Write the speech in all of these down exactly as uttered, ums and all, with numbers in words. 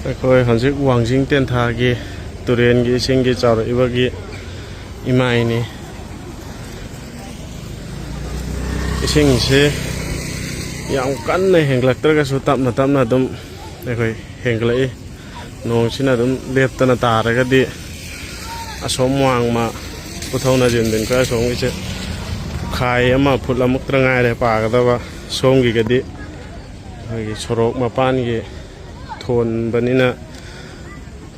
ꯑꯩꯈꯣꯏ ꯍꯧꯖꯤꯛ ꯋꯥꯡꯖꯤꯡ ꯇꯦꯟꯊꯥꯒꯤ ꯇꯨꯔꯦꯟꯒꯤ ꯏꯁꯤꯡꯒꯤ ꯆꯥꯎꯔꯛꯏꯕꯒꯤ ꯏꯃꯥꯏꯅꯤ꯫ ꯏꯁꯤꯡꯁꯦ ꯌꯥꯝ ꯀꯟꯅ ꯍꯦꯟꯒꯠꯂꯛꯇ꯭ꯔꯒꯁꯨ ꯇꯞꯅ ꯇꯞꯅ ꯑꯗꯨꯝ ꯑꯩꯈꯣꯏ ꯍꯦꯟꯒꯠꯂꯛꯏ꯫ ꯅꯣꯡꯁꯤꯅ ꯑꯗꯨꯝ ꯂꯦꯞꯇꯅ ꯇꯥꯔꯒꯗꯤ ꯑꯁꯣꯝ ꯋꯥꯡꯃ ꯄꯨꯊꯧꯅ ꯖꯦꯟꯕꯤꯟꯈꯣꯏ ꯑꯁꯣꯝꯒꯤꯁꯦ ꯄꯨꯈꯥꯏ ꯑꯃ ꯐꯨꯠ ꯑꯃꯨꯛꯇ ꯉꯥꯏꯔꯦ ꯄꯥꯒꯗꯕ꯫ ꯁꯣꯝꯒꯤꯒꯗꯤ ꯑꯩꯈꯣꯏꯒꯤ ꯁꯣꯔꯣꯛ ꯃꯄꯥꯟꯒꯤ ꯊꯣꯟꯕꯅꯤꯅ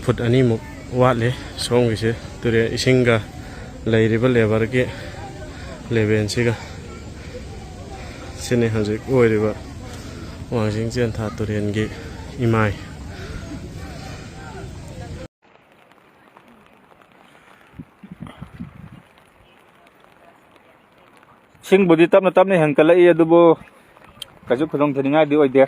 ꯐꯨꯠ ꯑꯅꯤꯃꯨꯛ ꯋꯥꯠꯂꯤ꯫ ꯁꯣꯝꯒꯤꯁꯦ ꯇꯨꯔꯦꯜ ꯏꯁꯤꯡꯒ ꯂꯩꯔꯤꯕ ꯂꯦꯕꯔꯒꯤ ꯂꯦꯕꯦꯜꯁꯤꯒ꯫ ꯁꯤꯅꯤ ꯍꯧꯖꯤꯛ ꯑꯣꯏꯔꯤꯕ ꯋꯥꯡꯖꯤꯡ ꯆꯦꯟꯊꯥ ꯇꯨꯔꯦꯜꯒꯤ ꯏꯃꯥꯏ꯫ ꯏꯁꯤꯡꯕꯨꯗꯤ ꯇꯞꯅ ꯇꯞꯅ ꯍꯦꯟꯀꯠꯂꯛꯏ, ꯑꯗꯨꯕꯨ ꯀꯩꯁꯨ ꯈꯨꯗꯣꯡ ꯊꯤꯅꯤꯡꯉꯥꯏꯗꯤ ꯑꯣꯏꯗꯦ꯫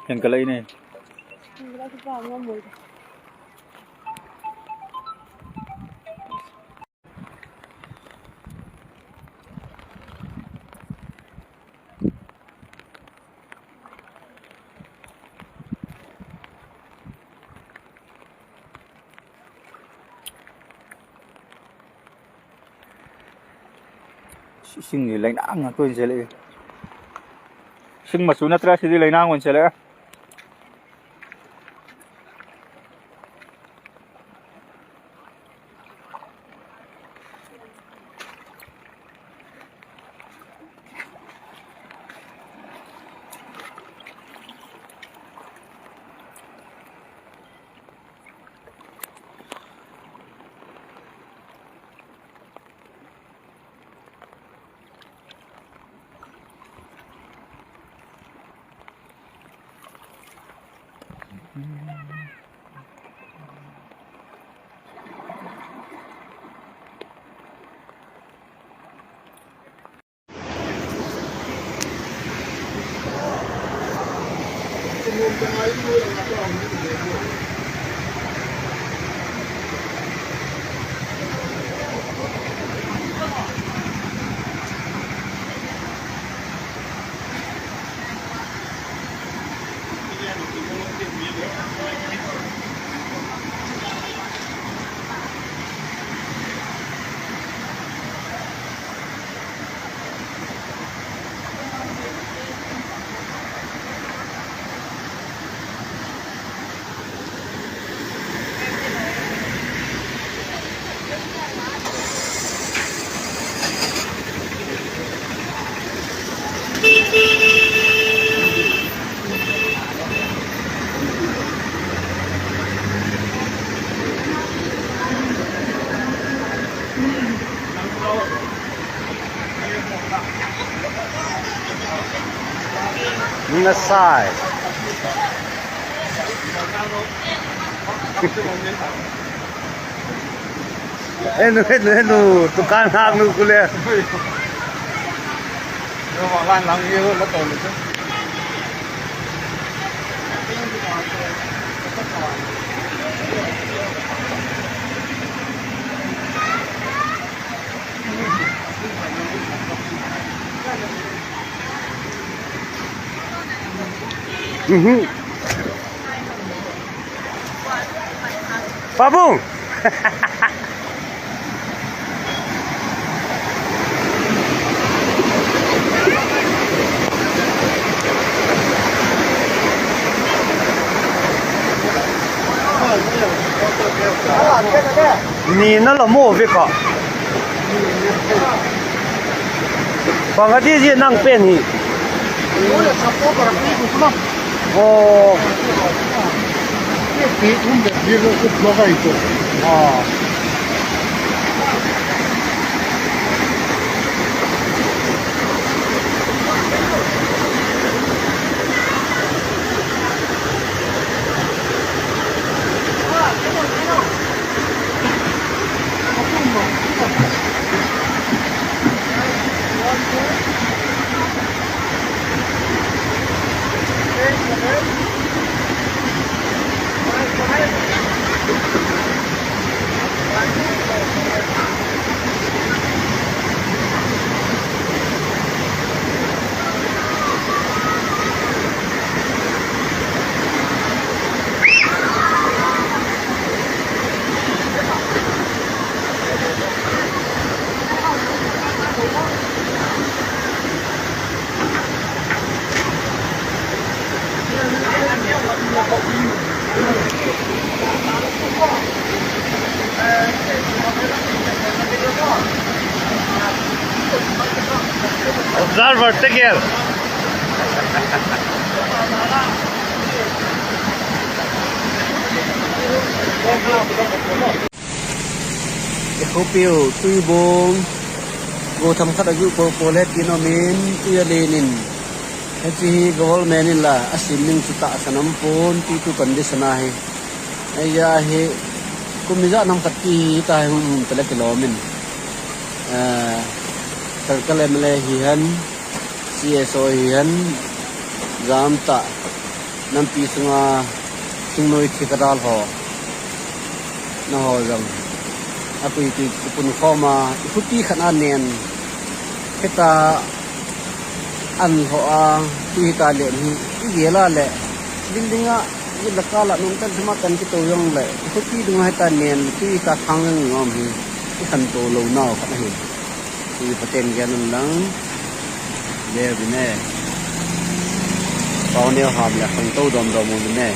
ꯍꯦꯟꯒꯠꯂꯛꯏꯅꯦ꯫ ꯏꯁꯤꯡꯁꯦ ꯂꯩꯅꯥꯡ ꯉꯥꯛꯇ ꯑꯣꯏꯅ ꯆꯦꯜꯂꯛꯑꯦ꯫ ꯏꯁꯤꯡ ꯃꯆꯨ ꯅꯠꯇ꯭ꯔꯦ, ꯁꯤꯗꯤ ꯂꯩꯅꯥꯡ ꯑꯣꯏꯅ ꯆꯦꯜꯂꯛꯑꯦ꯫ Nasai. Enu, enu, enu, dukan hang nu kule. Yo, wah, lan lang ye, la tong lu. Mhm. Pabung. Ni na la mo ve ka. Pangadi ji nang pen hi. Oi, sa po para pi ko na. Oh. Pi un de pi lo ko lo ga ito. Ah. Star Vertical. Ikhupiu, Tuibong, go tham khat aju ko ko le tino min, tuya lenin. Hichi hi government in la, asim ning chuta sanam pon, ti tu condition ahi. Aya hi, kumija nam khat ti ta hi hum hum tele kilomin. Eh, circle M L A hi han, C S O hi han, jam ta, nampi sunga, singnoi thikadal ho, na ho jam, akui tui pun khoma, ikhuti khat a nen, kita an ho a, tui ta le ni, i gela le, building a, i la kala nung tan thama kan ki to yong le, ikhuti dung hai ta nen, tui ta thang ngom hi, i khan to lo nau khat hi. Tui paten gel un lang. Le bine. Pau neo ham le khang to dom dom bine.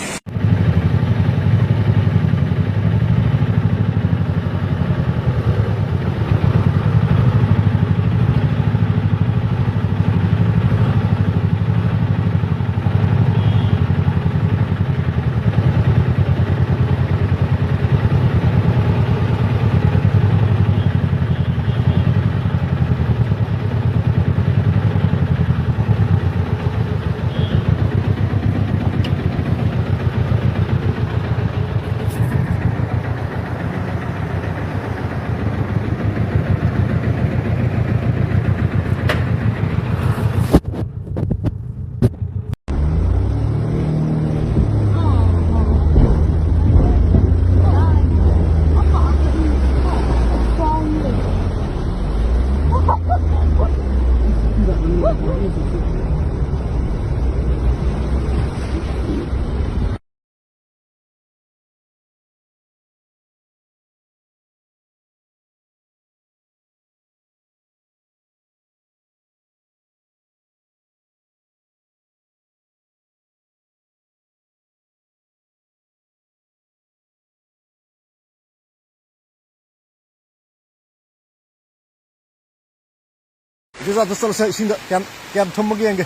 ꯆꯨꯖꯥꯛꯇ ꯆꯠꯂꯁꯦ, ꯏꯁꯤꯡꯗ ꯀꯌꯥꯝ, ꯀꯌꯥꯝ ꯊꯨꯝꯃꯒꯦ ꯌꯦꯡꯒꯦ꯫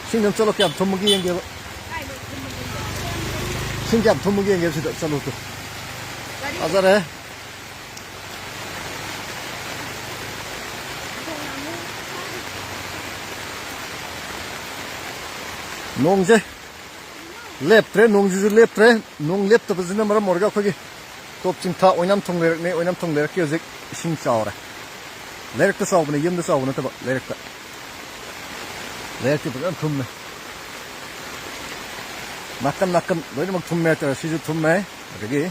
ꯏꯁꯤꯡꯗ ꯑꯃ ꯆꯠꯂꯣ, ꯀꯌꯥꯝ ꯊꯨꯝꯃꯒꯦ ꯌꯦꯡꯒꯦꯕ꯫ ꯏꯁꯤꯡ ꯀꯌꯥꯝ ꯊꯨꯝꯃꯒꯦ ꯌꯦꯡꯒꯦꯕ ꯁꯤꯗ꯫ ꯆꯠꯂꯣ ꯇꯨ꯫ ꯐꯖꯔꯦ꯫ ꯅꯣꯡꯁꯦ ꯂꯦꯞꯇ꯭ꯔꯦ, ꯅꯣꯡꯁꯤꯁꯨ ꯂꯦꯞꯇ꯭ꯔꯦ꯫ ꯅꯣꯡ ꯂꯦꯞꯇꯕꯁꯤꯅ ꯃꯔꯝ ꯑꯣꯏꯔꯒ ꯑꯩꯈꯣꯏꯒꯤ ꯇꯣꯞ ꯆꯤꯡꯊꯥ ꯑꯣꯏꯅꯥꯝꯊꯣꯡ ꯂꯩꯔꯛꯅꯤ꯫ ꯑꯣꯏꯅꯥꯝꯊꯣꯡ ꯂꯩꯔꯛꯀꯤ ꯍꯧꯖꯤꯛ ꯏꯁꯤꯡ ꯆꯥꯎꯔꯦ꯫ ꯂꯩꯔꯛꯇ ꯆꯥꯎꯕꯅꯦ, ꯌꯨꯝꯗ ꯆꯥꯎꯕ ꯅꯠꯇꯕ, ꯂꯩꯔꯛꯇ꯫ ꯂꯩꯔꯛꯇꯤ ꯐꯖꯅ ꯊꯨꯝꯃꯦ꯫ ꯅꯥꯀꯟ ꯅꯥꯀꯟ ꯂꯣꯏꯅꯃꯛ ꯊꯨꯝꯃꯦ ꯍꯥꯏꯇꯥꯔꯦ꯫ ꯁꯤꯁꯨ ꯊꯨꯝꯃꯦ, ꯑꯗꯒꯤ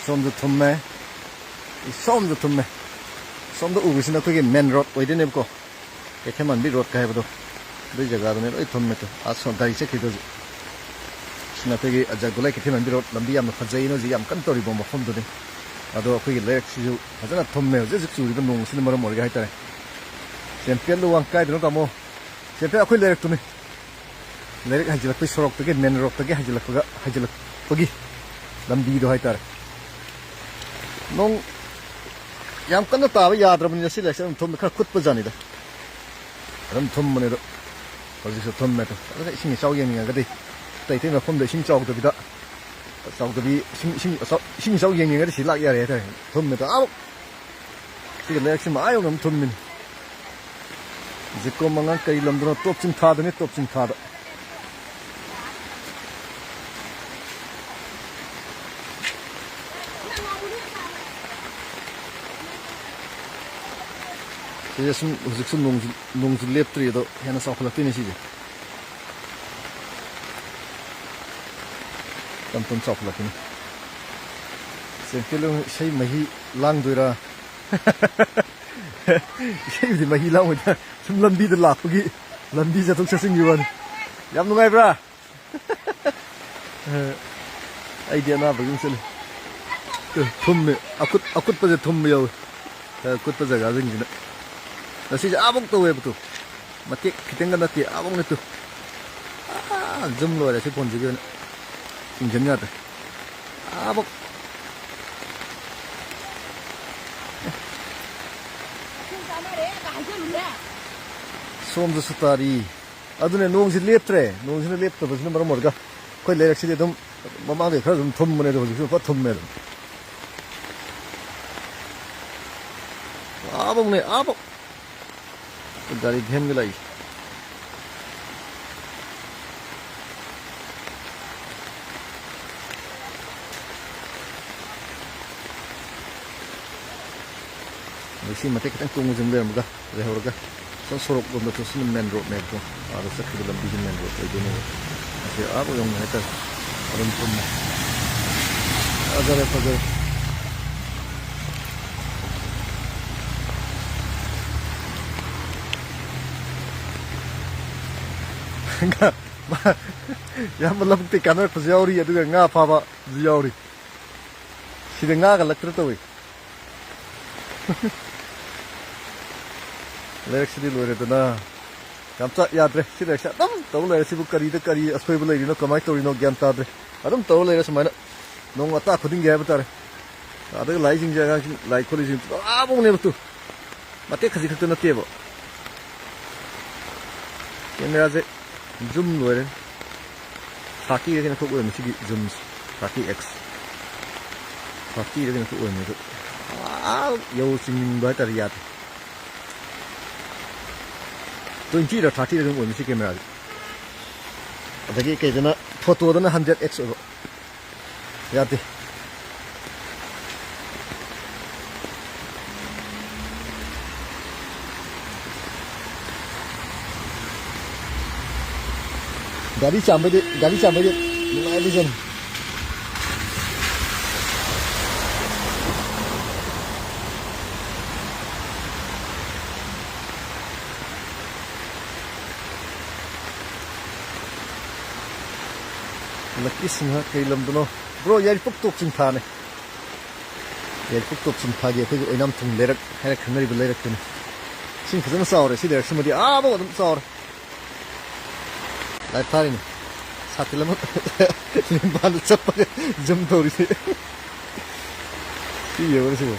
ꯁꯣꯝꯁꯨ ꯊꯨꯝꯃꯦ, ꯁꯣꯝꯁꯨ ꯊꯨꯝꯃꯦ꯫ ꯁꯣꯝꯗ ꯎꯕꯁꯤꯅ ꯑꯩꯈꯣꯏꯒꯤ ꯃꯦꯟ ꯔꯣꯗ ꯑꯣꯏꯗꯣꯏꯅꯦꯕꯀꯣ꯫ ꯀꯩꯊꯦꯜꯃꯥꯟꯕꯤ ꯔꯣꯗꯀ ꯍꯥꯏꯕꯗꯣ, ꯑꯗꯨꯏ ꯖꯒꯥꯗꯨꯅꯦ ꯂꯣꯏ ꯊꯨꯝꯃꯦ ꯇꯨ꯫ ꯑꯥ, ꯁꯣꯝ ꯒꯥꯔꯤ ꯆꯠꯈꯤꯗꯣ ꯍꯧꯖꯤꯛ꯫ ꯁꯤꯅ ꯑꯩꯈꯣꯏꯒꯤ ꯑꯖꯥꯒꯨꯂꯥꯏ ꯀꯩꯊꯦꯜꯃꯥꯟꯕꯤ ꯔꯣꯗ, ꯂꯝꯕꯤ ꯌꯥꯝꯅ ꯐꯖꯩꯅ ꯍꯧꯖꯤꯛ ꯌꯥꯝ ꯀꯟꯅ ꯇꯧꯔꯤꯕ ꯃꯐꯝꯗꯨꯅꯤ꯫ ꯑꯗꯣ ꯑꯩꯈꯣꯏꯒꯤ ꯂꯩꯔꯛꯁꯤꯁꯨ ꯐꯖꯅ ꯊꯨꯝꯃꯦ ꯍꯧꯖꯤꯛ ꯍꯧꯖꯤꯛ ꯆꯨꯔꯤꯕ ꯅꯣꯡꯁꯤꯅ ꯃꯔꯝ ꯑꯣꯏꯔꯒ ꯍꯥꯏꯇꯥꯔꯦ꯫ ꯆꯦꯝꯄꯤꯌꯟꯗꯣ ꯋꯥꯡ ꯀꯥꯏꯗꯅꯣ ꯇꯥꯃꯣ? ꯆꯦꯝꯄꯤꯌꯟ ꯑꯩꯈꯣꯏ ꯂꯩꯔꯛꯇꯨꯅꯤ꯫ ꯂꯩꯔꯛ ꯍꯥꯏꯖꯤꯜꯂꯛꯄꯒꯤ ꯁꯣꯔꯣꯛꯇꯒꯤ, ꯃꯦꯟ ꯔꯣꯗꯇꯒꯤ ꯍꯥꯏꯖꯤꯜꯂꯛꯄꯒ, ꯍꯥꯏꯖꯤꯜꯂꯛꯄꯒꯤ ꯂꯝꯕꯤꯗꯣ ꯍꯥꯏꯇꯥꯔꯦ꯫ ꯅꯣꯡ ꯌꯥꯝ ꯀꯟꯅ ꯇꯥꯕ ꯌꯥꯗ꯭ꯔꯕꯅꯤꯅ ꯁꯤ ꯂꯩꯔꯛꯁꯦ ꯑꯗꯨꯝ ꯊꯨꯝꯃꯦ, ꯈꯔ ꯀꯨꯠꯄ ꯖꯥꯠꯅꯤꯗ꯫ ꯑꯗꯨꯝ ꯊꯨꯝꯕꯅꯦ ꯑꯗꯣ꯫ ꯍꯧꯖꯤꯛꯁꯨ ꯊꯨꯝꯃꯦ ꯑꯗꯣ꯫ ꯑꯗꯨꯅ ꯏꯁꯤꯡ ꯏꯆꯥꯎ ꯌꯦꯡꯅꯤꯡꯉꯒꯗꯤ ꯑꯇꯩ ꯑꯇꯩ ꯃꯐꯝꯗ ꯏꯁꯤꯡ ꯆꯥꯎꯗꯕꯤꯗ, ꯆꯥꯎꯗꯕꯤ ꯏꯁꯤꯡ, ꯏꯁꯤꯡ ꯑꯆꯥꯎ-, ꯏꯁꯤꯡ ꯏꯆꯥꯎ ꯌꯦꯡꯅꯤꯡꯉꯒꯗꯤ ꯁꯤ ꯂꯥꯛ ꯌꯥꯔꯦ ꯍꯥꯏꯇꯥꯔꯦ꯫ ꯊꯨꯝꯃꯦ ꯑꯗꯣ꯫ ꯑꯥ! ꯁꯤꯒꯤ ꯂꯩꯔꯛꯁꯤꯃ ꯑꯥ ꯌꯧꯅ ꯑꯗꯨꯝ ꯊꯨꯝꯃꯤꯅꯤ꯫ ꯖꯤꯀꯣ ꯃꯉꯥꯡ ꯀꯔꯤ ꯂꯝꯗꯅꯣ? ꯇꯣꯞ ꯆꯤꯡꯊꯥꯗꯅꯤ, ꯇꯣꯞ ꯆꯤꯡꯊꯥꯗ꯫ ꯁꯤꯁꯦ ꯁꯨꯝ ꯍꯧꯖꯤꯛꯁꯨ ꯅꯣꯡꯁꯨ, ꯅꯣꯡꯁꯨ ꯂꯦꯞꯇ꯭ꯔꯤ, ꯑꯗꯣ ꯍꯦꯟꯅ ꯆꯥꯎꯈꯠꯂꯛꯇꯣꯏꯅꯦ ꯁꯤꯁꯦ꯫ ꯇꯞ ꯇꯞ ꯆꯥꯎꯈꯠꯂꯛꯈꯤꯅꯤ꯫ ꯆꯦꯝꯄꯤꯌꯟ ꯏꯁꯩ ꯃꯍꯤ ꯂꯥꯡꯗꯣꯏꯔꯥ? ꯏꯁꯩꯕꯨꯗꯤ ꯃꯍꯤ ꯂꯥꯡꯉꯣꯏꯗ, ꯁꯨꯝ ꯂꯝꯕꯤꯗ ꯂꯥꯛꯄꯒꯤ, ꯂꯝꯕꯤ ꯆꯠꯊꯣꯛ ꯆꯠꯁꯤꯟꯒꯤ ꯋꯥꯅꯤ꯫ ꯌꯥꯝ ꯅꯨꯡꯉꯥꯏꯕ꯭ꯔꯥ? ꯑꯩꯗꯤ ꯑꯅꯥꯕꯒꯤ ꯑꯃꯨꯛ ꯆꯠꯂꯤ꯫ ꯇꯨ, ꯊꯨꯝꯃꯦ꯫ ꯑꯀꯨꯠ-, ꯑꯀꯨꯠꯄꯁꯦ ꯊꯨꯝꯕ ꯌꯥꯎꯋꯤ꯫ ꯑꯀꯨꯠꯄ ꯖꯒꯥꯁꯤꯡꯁꯤꯅ꯫ ꯉꯁꯤꯁꯦ ꯑꯥꯕꯨꯛ ꯇꯧꯋꯦꯕ ꯇꯨ꯫ ꯃꯇꯦꯛ ꯈꯤꯇꯪꯒ ꯅꯠꯇꯦ, ꯑꯥꯕꯨꯛꯅꯦ ꯇꯨ꯫ ꯑꯥ, ꯖꯨꯝ ꯂꯣꯏꯔꯦ ꯁꯤ ꯐꯣꯟꯁꯤꯒꯤ ꯑꯣꯏꯅ꯫ ꯆꯤꯡꯁꯤꯟ ꯌꯥꯗ꯭ꯔꯦ꯫ ꯑꯥꯕꯨꯛ꯫ ꯁꯣꯝꯗꯁꯨ ꯇꯥꯔꯤ꯫ ꯑꯗꯨꯅꯦ, ꯅꯣꯡꯁꯤ ꯂꯦꯞꯇ꯭ꯔꯦ꯫ ꯅꯣꯡꯁꯤꯅ ꯂꯦꯞꯇꯕꯁꯤꯅ ꯃꯔꯝ ꯑꯣꯏꯔꯒ ꯑꯩꯈꯣꯏ ꯂꯩꯔꯛꯁꯤꯗꯤ ꯑꯗꯨꯝ ꯃꯃꯥꯡꯗꯩ ꯈꯔ ꯑꯗꯨꯝ ꯊꯨꯝꯕꯅꯦ, ꯑꯗꯣ ꯍꯧꯖꯤꯛꯁꯨ ꯐꯖꯅ ꯊꯨꯝꯃꯦ ꯑꯗꯨꯝ꯫ ꯑꯥꯕꯧꯅꯦ, ꯑꯥꯕꯧ꯫ ꯒꯥꯔꯤ ꯚꯦꯟꯒ ꯂꯥꯛꯏ꯫ ꯑꯗꯩ ꯁꯤ ꯃꯇꯦꯛ ꯈꯤꯇꯪ ꯀꯨꯡꯅ ꯁꯨꯝ ꯂꯩꯔꯝꯃꯒ, ꯂꯩꯍꯧꯔꯒ, ꯁꯣꯝ ꯁꯣꯔꯣꯛ ꯂꯣꯝꯗ ꯆꯠꯁꯤꯅ ꯃꯦꯟ ꯔꯣꯗꯅꯦꯕꯀꯣ꯫ ꯑꯥꯗ ꯆꯠꯈꯤꯕ ꯂꯝꯕꯤꯁꯦ ꯃꯦꯟ ꯔꯣꯗ ꯑꯣꯏꯗꯣꯏꯅꯦꯕ꯫ ꯑꯁꯤ ꯑꯥ ꯐꯥꯎ ꯌꯧꯅ ꯍꯥꯏꯇꯥꯔꯦ꯫ ꯑꯗꯨꯝ ꯊꯨꯝꯃꯦ꯫ ꯐꯖꯔꯦ, ꯐꯖꯔꯦ꯫ ꯏꯌꯥꯝꯕ ꯂꯧꯕꯨꯛꯇꯩ ꯀꯥꯟꯅꯔꯛꯄꯁꯨ ꯌꯥꯎꯔꯤ, ꯑꯗꯨꯒ ꯉꯥ ꯐꯥꯕꯁꯨ ꯌꯥꯎꯔꯤ꯫ ꯁꯤꯗ ꯉꯥꯒ ꯂꯛꯇ꯭ꯔ ꯇꯧꯏ꯫ ꯂꯩꯔꯛꯁꯤꯗꯤ ꯂꯣꯏꯔꯦꯗꯅ꯫ ꯌꯥꯝ ꯆꯥ ꯌꯥꯗ꯭ꯔꯦ꯫ ꯁꯤ ꯂꯩꯔꯛꯁꯦ ꯑꯗꯨꯝ ꯇꯧ ꯂꯩꯔꯦ꯫ ꯁꯤꯕꯨ ꯀꯔꯤꯗ ꯀꯔꯤ ꯑꯁꯣꯏꯕ ꯂꯩꯔꯤꯅꯣ, ꯀꯃꯥꯏꯅ ꯇꯧꯔꯤꯅꯣ, ꯒ꯭ꯌꯥꯟ ꯇꯥꯗ꯭ꯔꯦ꯫ ꯑꯗꯨꯝ ꯇꯧꯔ ꯂꯩꯔꯦ ꯁꯨꯃꯥꯏꯅ꯫ ꯅꯣꯡ ꯑꯇꯥ ꯈꯨꯗꯤꯡꯒꯤ ꯍꯥꯏꯕ ꯇꯥꯔꯦ꯫ ꯑꯗꯒꯤ ꯂꯥꯛꯏꯁꯤꯡꯁꯦ, ꯑꯉꯥꯡꯁꯤꯡ ꯂꯥꯏ ꯈꯣꯠꯂꯤꯁꯤꯡ ꯑꯥꯕꯧꯅꯦꯕ ꯇꯨ꯫ ꯃꯇꯦꯛ ꯈꯖꯤꯛ ꯈꯛꯇ ꯅꯠꯇꯦꯕ꯫ ꯀꯦꯃꯦꯔꯥꯁꯦ ꯖꯨꯝ ꯂꯣꯏꯔꯦ꯫ ꯊꯥꯔꯇꯤꯗ ꯀꯩꯅꯣ ꯈꯛ ꯑꯣꯏꯔꯝꯃꯤ ꯁꯤꯒꯤ ꯖꯨꯝꯁꯦ꯫ Thirty X. ꯊꯥꯔꯇꯤꯗ ꯀꯩꯅꯣ ꯈꯛ ꯑꯣꯏꯔꯝꯃꯤ ꯑꯗꯣ꯫ ꯑꯥ ꯌꯧ ꯆꯤꯡꯅꯤꯡꯕ ꯍꯥꯏꯇꯥꯔꯦ, ꯌꯥꯗꯦ꯫ ꯇ꯭ꯋꯦꯟꯇꯤꯔ ꯊꯥꯔꯇꯤꯔ ꯑꯗꯨꯝ ꯑꯣꯏꯔꯝꯃꯤ ꯁꯤ ꯀꯦꯃꯦꯔꯥꯁꯦ꯫ ꯑꯗꯒꯤ ꯀꯩꯗꯅ, ꯐꯣꯇꯣꯗꯅ ꯍꯟꯗ꯭ꯔꯦꯠ ꯑꯦꯛꯁ ꯑꯣꯏꯕ꯫ ꯌꯥꯗꯦ꯫ ꯒꯥꯔꯤ ꯆꯥꯝꯕꯩꯗꯤ, ꯒꯥꯔꯤ ꯆꯥꯝꯕꯩꯗꯤ ꯅꯨꯡꯉꯥꯏꯕꯖꯥꯠꯅꯤ꯫ ꯂꯛꯀꯤ ꯁꯤꯡꯍ ꯀꯩ ꯂꯝꯗꯅꯣ? ꯕ꯭ꯔꯣ, ꯌꯥꯏꯔꯤꯄꯣꯛ ꯇꯣꯞ ꯆꯤꯡꯐꯥꯅꯦ꯫ ꯌꯥꯏꯔꯤꯄꯣꯛ ꯇꯣꯞ ꯆꯤꯡꯐꯥꯒꯤ ꯑꯩꯈꯣꯏꯒꯤ ꯑꯣꯏꯅꯥꯝ ꯊꯣꯡ ꯂꯩꯔꯛ ꯍꯥꯏꯅ ꯈꯪꯅꯔꯤꯕ ꯂꯩꯔꯛꯇꯨꯅꯤ꯫ ꯏꯁꯤꯡ ꯐꯖꯅ ꯆꯥꯎꯔꯦ꯫ ꯁꯤ ꯂꯩꯔꯛꯁꯤꯃꯗꯤ ꯑꯥꯐꯥꯎ ꯑꯗꯨꯝ ꯆꯥꯎꯔꯦ꯫ ꯂꯥꯏꯐ ꯊꯥꯔꯤꯅꯤ꯫ ꯁꯥꯇꯤꯟ ꯑꯃ ꯂꯦꯝꯕꯥꯟꯗ ꯆꯞꯄꯒ ꯖꯨꯝ ꯇꯧꯔꯤꯁꯦ꯫ ꯁꯤ ꯌꯦꯡꯉꯨꯅꯦ ꯁꯤꯕꯨ꯫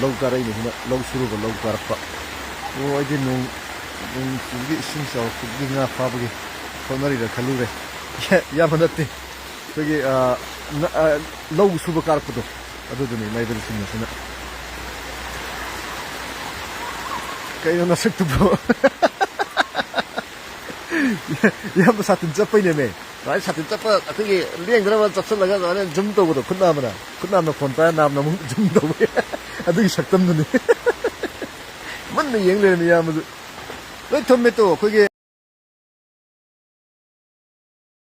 ꯂꯧ ꯀꯥꯔꯛꯏꯅꯦ ꯁꯤꯅ, ꯂꯧ ꯁꯨꯔꯨꯕ, ꯂꯧ ꯀꯥꯔꯛꯄ꯫ ꯑꯣ, ꯑꯩꯗꯤ ꯅꯣꯡ, ꯅꯣꯡ ꯆꯨꯕꯒꯤ, ꯏꯁꯤꯡ ꯆꯥꯎꯔꯛꯄꯒꯤ ꯉꯥ ꯐꯥꯕꯒꯤ ꯍꯣꯠꯅꯔꯤꯔꯥ ꯈꯜꯂꯨꯔꯦ꯫ ꯏꯌꯥꯝꯕ ꯅꯠꯇꯦ꯫ ꯑꯩꯈꯣꯏꯒꯤ, ꯑ, ꯅ-, ꯑ, ꯂꯧ ꯁꯨꯕ ꯀꯥꯔꯛꯄꯗꯣ, ꯑꯗꯨꯗꯨꯅꯤ ꯂꯩꯕꯗ ꯁꯤꯡ ꯑꯁꯤꯅ꯫ ꯀꯩꯅꯣ ꯅꯁꯛꯇꯨꯕꯣ? ꯏꯌꯥꯝꯕ ꯁꯥꯇꯤꯟ ꯆꯞꯄꯩꯅꯦꯃꯦ꯫ ꯁꯨꯃꯥꯏꯅ ꯁꯥꯇꯤꯟ ꯆꯞꯄ, ꯑꯩꯈꯣꯏꯒꯤ ꯂꯦꯡꯗꯅꯕ ꯆꯞꯁꯤꯜꯂꯒ ꯑꯗꯨꯃꯥꯏꯅ ꯖꯨꯝ ꯇꯧꯕꯗꯣ, ꯈꯨꯠ ꯅꯥꯝꯃꯅ꯫ ꯈꯨꯠ ꯅꯥꯝꯅ ꯐꯣꯟ ꯄꯥꯏꯔ ꯅꯥꯝꯅ ꯑꯃꯨꯛ ꯖꯨꯝ ꯇꯧꯕ꯫ ꯑꯗꯨꯒꯤ ꯁꯛꯇꯝꯗꯨꯅꯤ꯫ ꯃꯨꯟꯅ ꯌꯦꯡ ꯂꯩꯔꯝꯃꯤ ꯏꯌꯥꯝꯕꯁꯨ꯫ ꯂꯣꯏ ꯊꯨꯝꯃꯦ ꯇꯣ, ꯑꯩꯈꯣꯏꯒꯤ